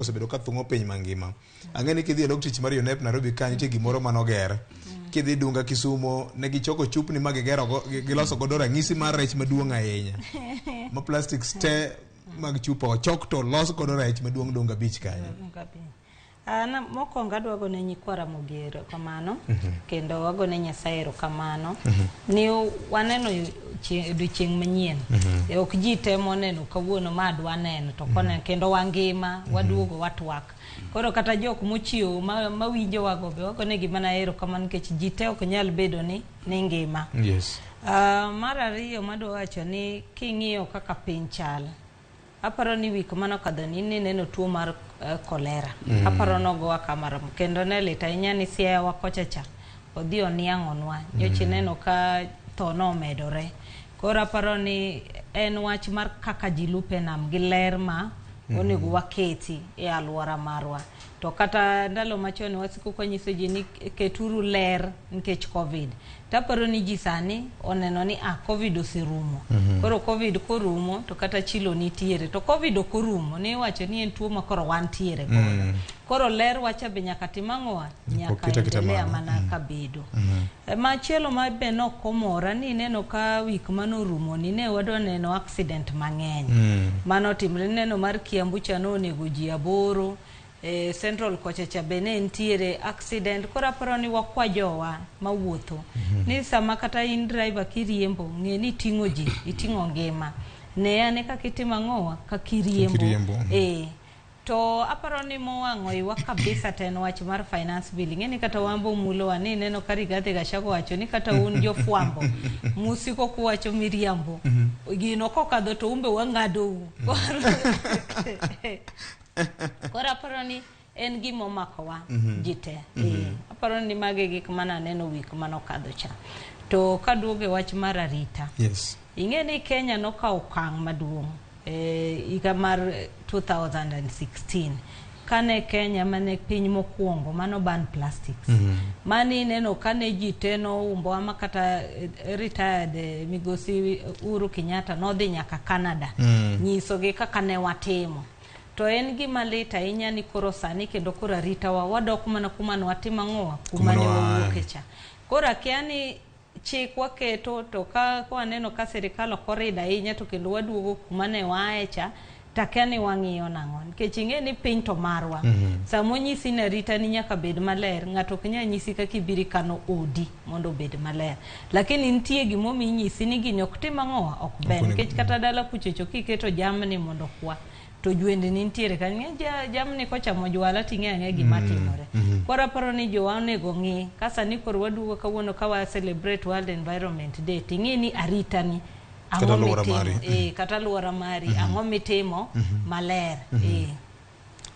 Osebedo ka thung'o piny mangima. Ang'e ni kidhi e log tich mar UNEP Nairobi ka nitie gimoro manoger. Kidhi Dunga Kisumo ne gichoko chupni ma gigero go, giloso godo ranyisi mar rech maduong' ahinya. Ma plastics te mag chupa ochok to los godo rech maduong' Dunga Beach kanyo. Dunga Beach. An mokwongo adwa gone nyikwa Ramogi erokamano kendo wagone Nyasaye erokamano ni waneno odiochieng' manyien. Ok ji te moneno kawuono ma adwa neno to koneno kendo wangima waduogo watwak. Koro kata jok mochiewo mawinjowago be wagonegi mana erokamano nikech ji te ok nyal bedo ni ngima. Yes. Mar ariyo madwa wacho ni king'iyo kaka piny chal, aparo ni wik mane okadho ni nineno tuo mar kolera. Aparo nogowa kama kendo ne lit ahinya ni Siaya wa kocha cha odhi oniang'onwa. Nyocha ineno ka tho nomedore. Koro aparo ni en wach mar kaka ji lupo e nam gi ler ma onego waketi e alwora marwa. To kata ndalo machon wasiko kwanyiso ji ni keturu ler nikech Covid. Taparo ni ji sani oneno ni Covid oserumo. Koro Covid korumo to kata chilo nitiere. To Covid ok orumo, ni iwacho ni en tuo ma koro wantiere godo. Koro ler wacha be nyaka tim ang'owa? Nyaka endelea mana kabedo. Machielo ma be nok omora ni ineno ka wik manorumo ni ne wadwa neno accident mang'eny. Manotimre neno mar Kiambu cha nonego ji 8. Central kocha cha be ne nitiere accident. Koro aparo ni wakwa jowa mawuotho ni sama kata in driver kiriembo ng'e ni iting'o ji, iting'o ngima. Ne ane kaka itimo ang'owa kaka iriembo. To aparo ni mowang'o iwa kabisa to en wach mar finance bill. Ing'e ni kata wan bo mulowa ni ineno ka Rigathi Gachagua wacho ni kata un jofwambo musiko kuwacho miriambo gino kokadho to umbe wang'adou. Koro aparo ni en gima omakowa ji te. Aparo ni mago e gik mane aneno wik mane okadho cha. To kaduogo e wach mar arita. Yes. Ing'e ni Kenya nokawo okang' maduong' higa mar 2016 kane Kenya mane piny mokwongo mano ban plastics. Mani ineno kane ji te noumbo ama kata retired migosi Uhuru Kenyatta nodhi nyaka Canada nyisogi kaka ne watimo. To en gima lit ahinya ni koro sani kendo koro aritawa wadok mana kuma ne watimo ang'owa kuma ne wawuoke cha. Koro akia ni chik waketo to ka waneno ka sirikal ok orido ahinya to kendo waduogo kuma ne waaye cha to akia ni wang'iyo nang'o nikech ing'e ni piny to marwa. Sama onyisi ni arita ni nyaka bed maler, ng'ato ok nyal nyisi kaka ibiro ikano odi mondo obed maler. Lakini nitie gimomiyo inyisi ni gini ok tim ang'owa ok ber nikech kata dala kuchocho kiketo jamni mondo okwa to jwendni nitiere kanyo. Ing'e jamni kochamo jwala ting'e ang'e gima timore. Koro aparo ni jowa onego ng'i ka sani koro waduogo kawuono ka wa celebrate World Environment Day ting'i ni arita ni ang'o mitimo, kata alwora mari ang'o mitimo maler.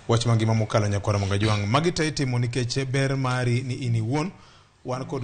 Wach mangima mokalo nyakwara Mongajwang'. Magi te itimo nikech ber mari ni in iwuon wan kod